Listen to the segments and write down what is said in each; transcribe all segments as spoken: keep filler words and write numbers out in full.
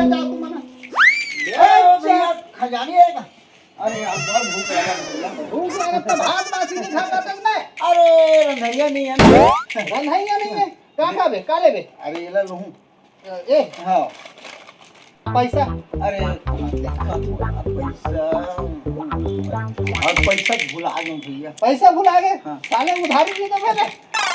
जा तू मना। ए भैया, खजानी है का? अरे यार, बहुत भूख लगा है भैया। भूख लगा तो भात बासी नहीं खा पाते मैं। अरे रंधैया नहीं है ना। रंधैया नहीं है, का खाबे, का लेबे? अरे ये ले लूँ। ए, हाँ। पैसा? अरे, पैसा, अब पैसा भुला गए भैया। पैसा भुला गए? हाँ। साले उधारी नहीं देबे रे।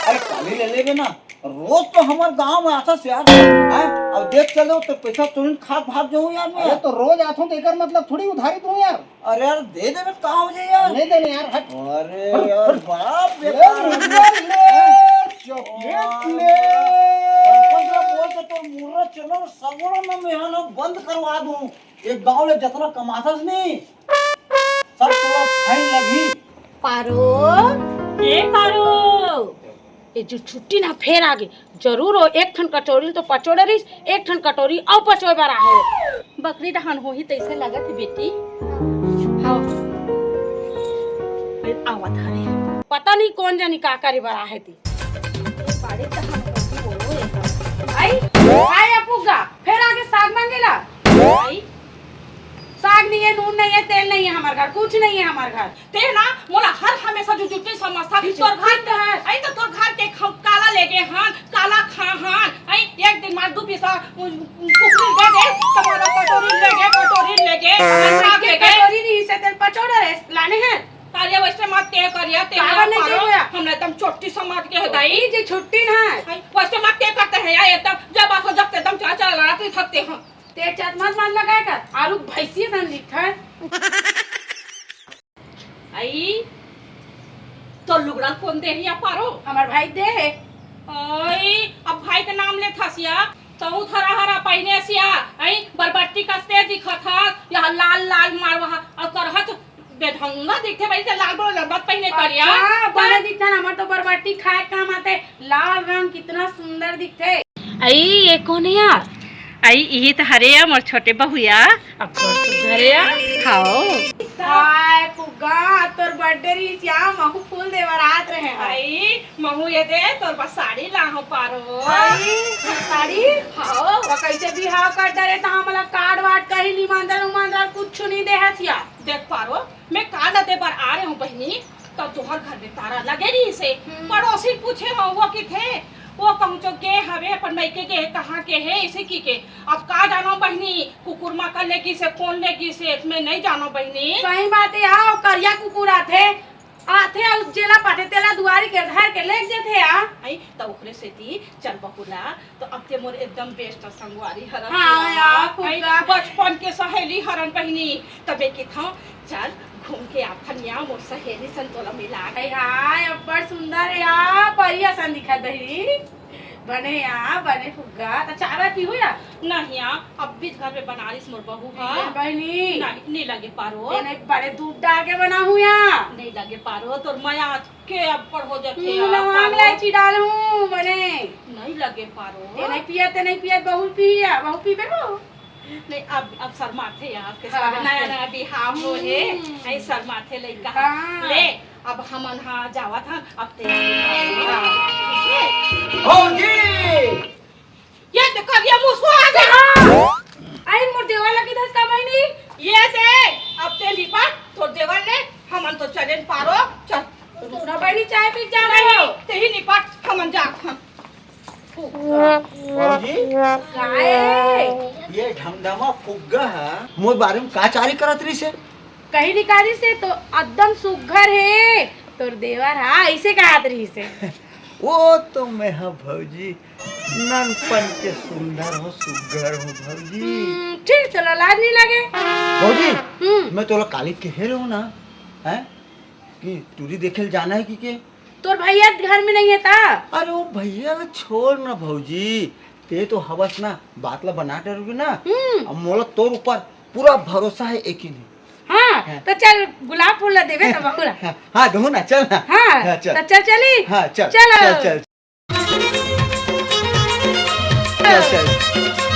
अरे काली ले लेबे ना, रोज तो हमार गांव में आता से यार, हैं? अब देख चलो तो पैसा तुरंत खात भाग जाऊं यार मैं। अरे तो रोज आथो तो एकर मतलब थोड़ी उधारी दूं यार। अरे यार, दे देबे, का हो जाए यार? नहीं देने यार, हट। अरे हट, यार, हट। बड़ा ले, बेकार आदमी। ले, ले, हैं? चॉकलेट ले। सरपंच ला बोल के तोर मुर्रा चैनल सगोड़ा ना मैं है ना बंद करवा दूं। एक गांव ले जतना कमाथस नहीं, सब तोला फाइन लगही। पारो, ए पारो, ये जो छुट्टी ना फेर आगे, जरूर हो एक ठन कटोरी तो पचोड़े रहिस, एक ठन कटोरी अउ पचोए बर आहे। बकरी डहान होही तइसे लगत हे बेटी। हाँ। आवत हवे। पता नहीं कौन जानी का करे बर आहे ती। बाड़ी डहान होही वो। आई, आई अपुगा, फेर आगे साग मांगेला। आई, साग नहीं है, नून नहीं है, तेल नहीं है हमार घर, कुछ नहीं है हमार घर। ते ना मोला हर हमेशा जो जुट्टी समझता। तोर घर के, आई तो तोर घर के ख-, काला लेगे हन, काला खा हन, आई एक दिन मार दू पीसा, उ, उ, कुकरी दे दे, तुम्हारा कटोरी लेगे, कटोरी लेगे, हमारे साथ लेगे। कटोरी नहीं से तेल पचोड़ा रे, लाने हैं। अरे वैसे मत के करिया, ते काला नहीं के होया। हमने एकदम चोटी समझ के है दाई। ई जे छुट्टी ना है। आई, वैसे मत के करते हैं यार, एकदम जब आखो जब ते एकदम चला चला लड़ाते थकते हैं। ते चश्मा मत लगाए कर, आलू भैंसिए सन दिखत है। आई, तो लुगड़ा कोन दे ही पारो? हमार भाई दे है। आई, अब भाई के नाम ले थसिया, तहू थरा हरा पहिने सिया, आई, बरबट्टी कस तेज दिखत हस, यह लाल लाल मारवा, और करहत बेढंगा दिखथे भाई, ते लाल बोल लबत पहिने करिया। अच्छा, बने दिखथे ना, हमार तो बरबट्टी खाए काम आथे, लाल रंग कितना सुंदर दिखथे। आई, ये कोन हे यार? आई, इही त हरे या मोर छोटे बहुया। अब तोर सुघर या। हाओ। हाय, फुग्गा, तोर birthday रहिस या, महू फूल दे बर आत रहे हव। आई, महू ये दे, तोर बर साड़ी लाहूं पारो। आई, साड़ी? हाओ। त कइसे बिहाव कर डरे त हमला card वार्ड कहीं निमंत्रण उमंत्रण कुछु नहीं दे हस या। देख पारो, मैं card दे बर आ रहे हूँ बहिनी, तब तुहर घर में तारा लगे रहिस हे। हम्म। पड़ोसी पूछे हो, वो किथे? वो कहूँ जो गे हवे, अपन मइके गे हे, कहाँ के हे, इसे की के। अब का जानो बहिनी, कुकुर मा का लेगिस हे, कोन लेगिस हे, मैं नहीं जानो बहिनी। सही बात हे, आओ, करिया कुकुर आथे, आथे, अउ जेला पाथे, तेला दुआरी के धर के लेग जेथे, आ। आई, त ओकरे सेती चल बहुला, तो अब ते मोर एकदम best संगवारी हरस हाँ या। यार, आई, फुग्गा। बचपन के सहेली हरन बहिनी, तबे किथंव, चल घूम के आथन या मोर सहेली सन तोला मिला के। हाय हाय, अब्बड़ सुंदर या, परी असन दिखत बहिनी। बने या, बने फुग्गा, त चाय वाय पीहू या? नहीं या, अब बीच घर में बना रहिस मोर बहू हा। नहीं बहिनी। नहीं, नहीं लगे पारो। ते नहीं बड़े दूध डाल के बनाहू या। नहीं लगे पारो, तोर मया के अब्बड़ हो जाथे हम्म, यार, लवंग पारो। इलायची डालहूँ, बने। नहीं लगे पारो। ते नहीं पिया, ते नहीं पिया, बहू पिया, बहू पीबे बहू। नहीं, अब, अब शर्माथे यार, के हाँ। नया, नया बिहाव हो हे, हम्म। नहीं शर्माथे लइका। हाँ। ले, अब हमन हा जावत हन, अब ते भौजी! ये तो करिया मुसवा आ गया। हाँ। आई मोर देवर लगी धस का बहिनी। ये दे, अब ते निपट, तोर देवर ले, हमन तो चलेन पारो, चल। तू ना बहिनी चाय पी जा रही। ते ही निपट, हमन जात हन। भौजी, काहे? ये ढमढमा फुग्गा हा मोर बारे में का चारी करत रहिस हे? कहीं नहीं कहा रहिस हे, तो एकदम सुग्घर हे तोर देवर हा, ऐसे कहत रहिस हे। वो तो मैं हा भौजी, ननपन के सुंदर हो, सुग्घर हो भौजी। हम्म, ठीक, चलो लाज नहीं लगे। भौजी, हम्म। मैं तोला काली कहे रहूं ना, हैं? कि टूरी देखे ल जाना है कि के? तोर भैया घर में नहीं है ता? अरे वो भैया ला छोड़ ना भौजी, ते तो हवस ना, बात ला बना डरबे ना। हम्म। अब मोला तोर ऊपर पूरा भरोसा है, यकीन है। हाँ, हाँ। तो चल गुलाब फूल ला देबे तो बहुला। हाँ, हाँ, दहू ना, चल ना। हाँ, हाँ, चल। तो चल चली। हाँ, चल, चलो। चल, चल। चल, चल।